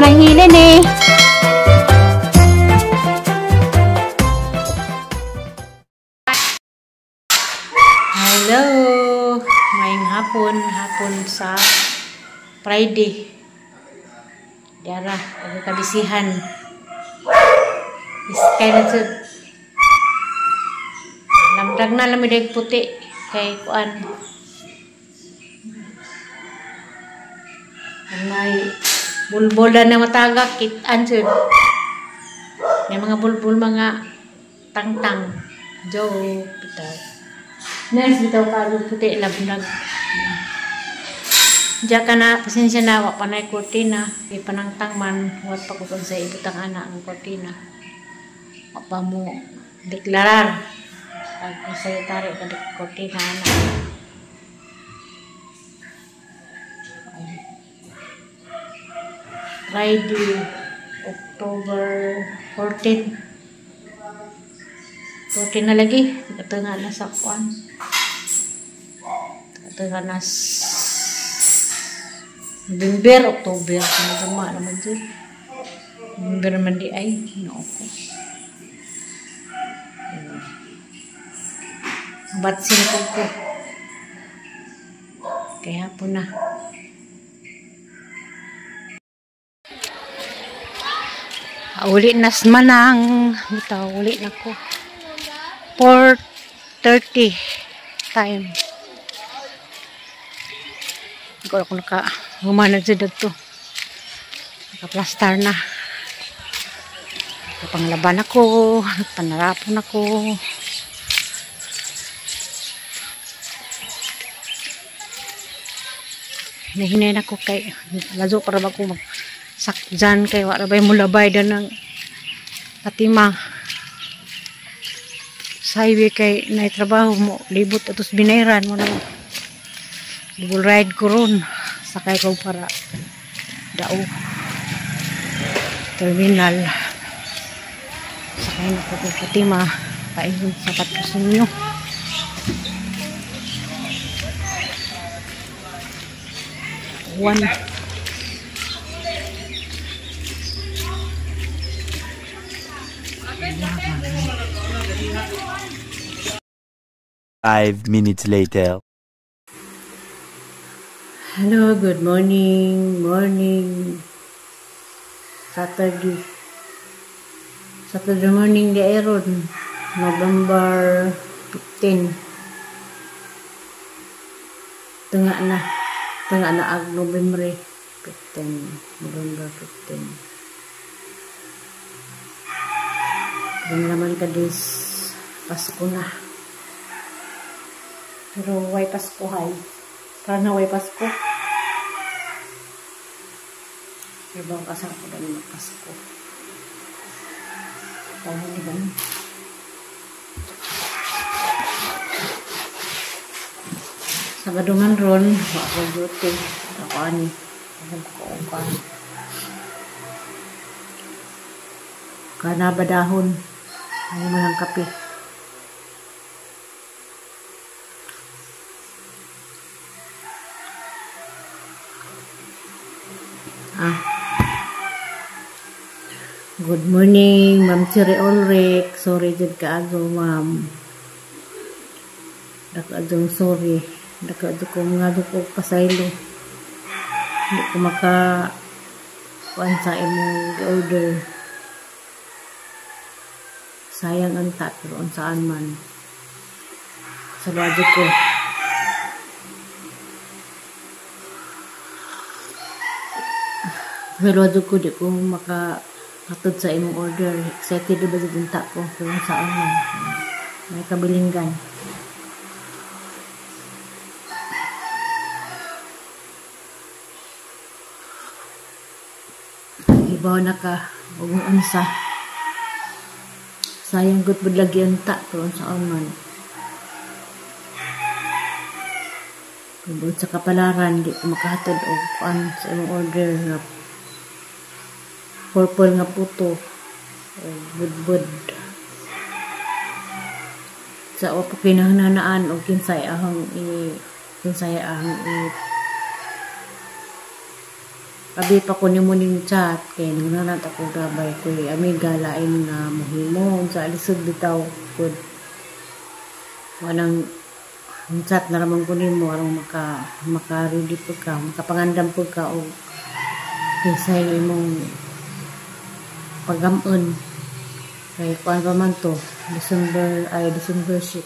Ma'am Rahila eh. Hello! Mayong hapon. Hapon sa Friday. Diara, og kabisihan. Iskay na jud. Lamdag na lang may puti kay kuan. May bulbul na matagak kitaan jud. May mga bulbul mga tangtang. Joke bitaw. Nurse bitaw karon puti lamdag. Diya ka na, pasensya na, wa pa na'y kurtina. Di panangtang man, wat pa ko sa ibutang ana ang kurtina. Wa pa mo deklarar. Pag sa'yo tari ka kurtina ana. Friday, October 14. 14 na lagi. Ito nga na sa kuan. Ito nga na November, October. Ano naman dyan? November naman di ay. Ginoo ko. Batsin ko ko. Kaya po na. Uli na manang. Bitaw, uli na ko. 4:30 time. Hindi ko naka humanag sa dagto. Naka-plastar na. Napanglaban ako. Nagpanarapon ako. Nahinay na ko kay lazo para ba ko magsakjan kay wala ba'y mulabay dan ng Fatima. Sa highway kay naitrabaho mo. Libot atos binayran mo na. Double ride ko ron. Sakay ko para dao terminal. Sakay na ko kay Fatima. Paingon sa patos ninyo. One. Five minutes later. Hello, good morning. Morning. Saturday. Saturday morning di aron. November 15. Tunga na. Tunga na ag November 15. November 15. Ganun naman ka this Pasko na. Pero why Pasko hay? Parang naway Pasko. Pero bang kasar ko ba ng Pasko? Tawag ni ba? Sabado man ron, wa ko duty. Ako ani. Alam ko ang kanabadahon. Ano man ang kape. Ah. Good morning, Ma'am Cherry Ulrich. Sorry jud kaayo, ma'am. Dako adjong sorry. Dako adjong ko mga ko pasaylo. Hindi ko maka kuan sa imong order. Sayang ang ta pero unsaan man. Sa budget ko. Pero adto ko di ko maka hatod sa imong order. Excited ba jud unta ko pero saan man. May kabilinggan. Ibaw na ka og unsa. Sayang gud pud lagi unta pero saan man. Tungod sa kapalaran di ko makahatod og kuan sa imong order nga purple nga puto o budbud. Sa wa pa kinahanaan og kinsay ahong i kinsay ahong i Abi pa ko nimo ning chat kay nanganat ako gabay koy amiga lain nga mohimo sa lisod bitaw pud. Walang chat na ramon ko nimo aron maka ready pud ka, makapangandam pud ka og kinsay imong pagam-on. Kay kuan pa man to, December 6.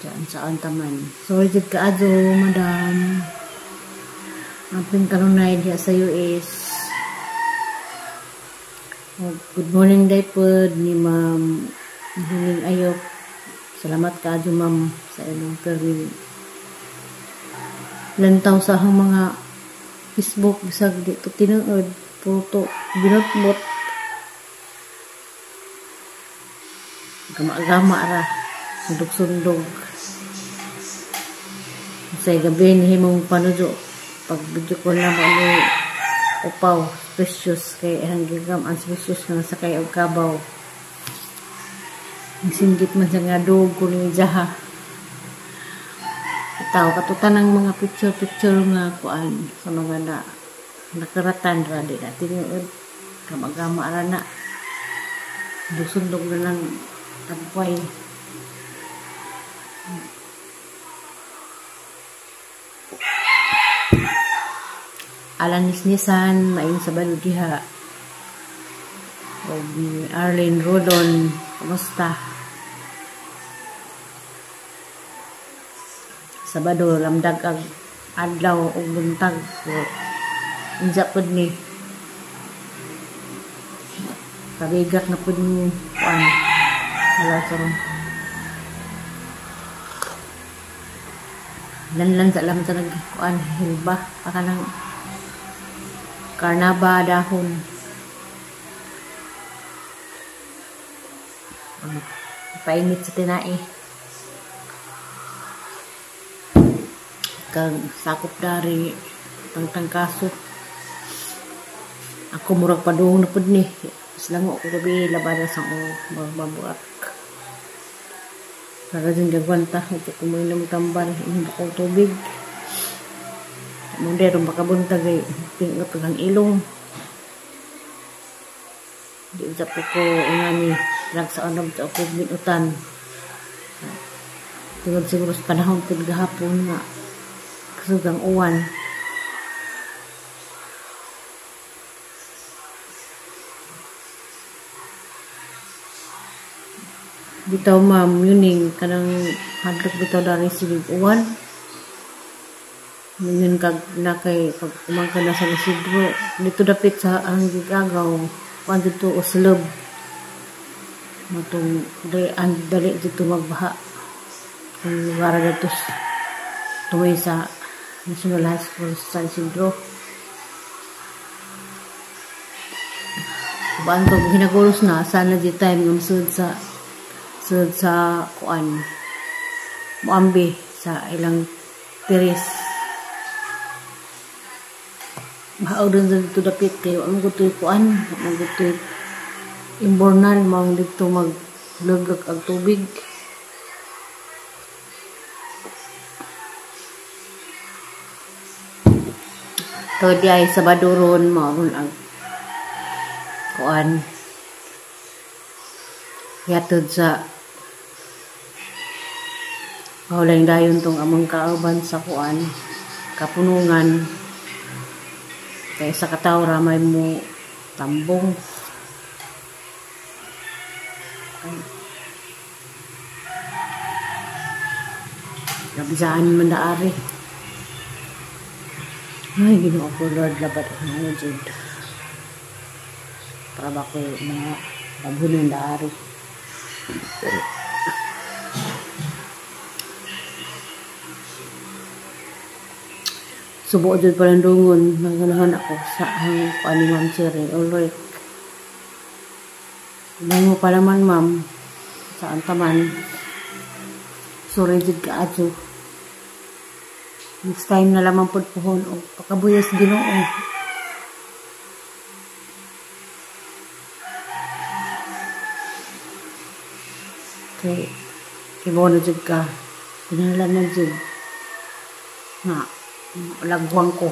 Diyan saan taman. Sorry jud kaadto, madam. Amping kanunay diha sa US. Good morning day pod ni Ma'am Hining Ayop. Salamat kaadto ma'am sa imong permi lantaw sa akong mga Facebook bisag di to tinuod puro binotbot. Gama-gama ra sundog-sundog. Sa gabi ni himong panujo pag video call na mo ni upaw precious kay hanggang ang precious nga sakay og kabaw. Singgit man siya nga dog ko ni Jaha. Itaw katutan ang mga picture-picture nga kuan sa mga na nakaratan ra di na tinuod gamagama ra na. Dusundog na lang tagpay. Alan Nisnisan, maayong Sabado diha. Og ni Arlene Rodon, kumusta? Sabado lamdag ag adlaw og buntag. So, unsa pud ni? Kabigak na pud ni kuan. Wala sarong. Lanlan sa alam sa nagkuan hilba pa kanang karnaba dahon. Painit sa tinae. Kang sakop dari tangtangkaso. Ako murag padung na pud ni. Islango ko gabi labada sa mabuak. Para din gagwanta ito ko mo inom tambal inom ko tubig. Mundero makabuntag ay pingot ang ilong. Di sa po ko ngani nagsaonob sa ako binutan. Tungod siguro sa panahon pud gahapon nga kasugang uwan. Bitaw ma'am yuning kanang hadlok bitaw dari sige uwan. Yun kag na kay pag umangka na sa Isidro dito dapit sa ang gigagaw kuan dito oslob matong dali ang dali dito magbaha ang lugar dito tuwi sa National High School sa Isidro. Ubaan ko ginagulos na sana di time nga sud sa kuan muambi sa ilang tiris. Bahaw din dito dapit kayo. Ang guto'y kuan, ang guto'y imbornal, maong dito maglagag ang tubig. Ito di ay Sabado ron, maroon ang kuan. Yatod sa Haulang dayon tong among kauban sa kuan, kapunungan. Kaya sa kataw ramay mo tambong. Kabisaan man na ari. Ay, Ginoo ko Lord, labat ako jud. Para ba ko mga labunan na ari. Subo jud palandungon, naganahan ako sa ang kuan ni Ma'am Cherry Ulrich. Bango pa naman ma'am, saan taman. Sorry jud kaadto. Next time na lamang pud puhon og pakabuyas Ginoo. Kay kibo na jud ka, kinahanglan na jud nga lagwang ko.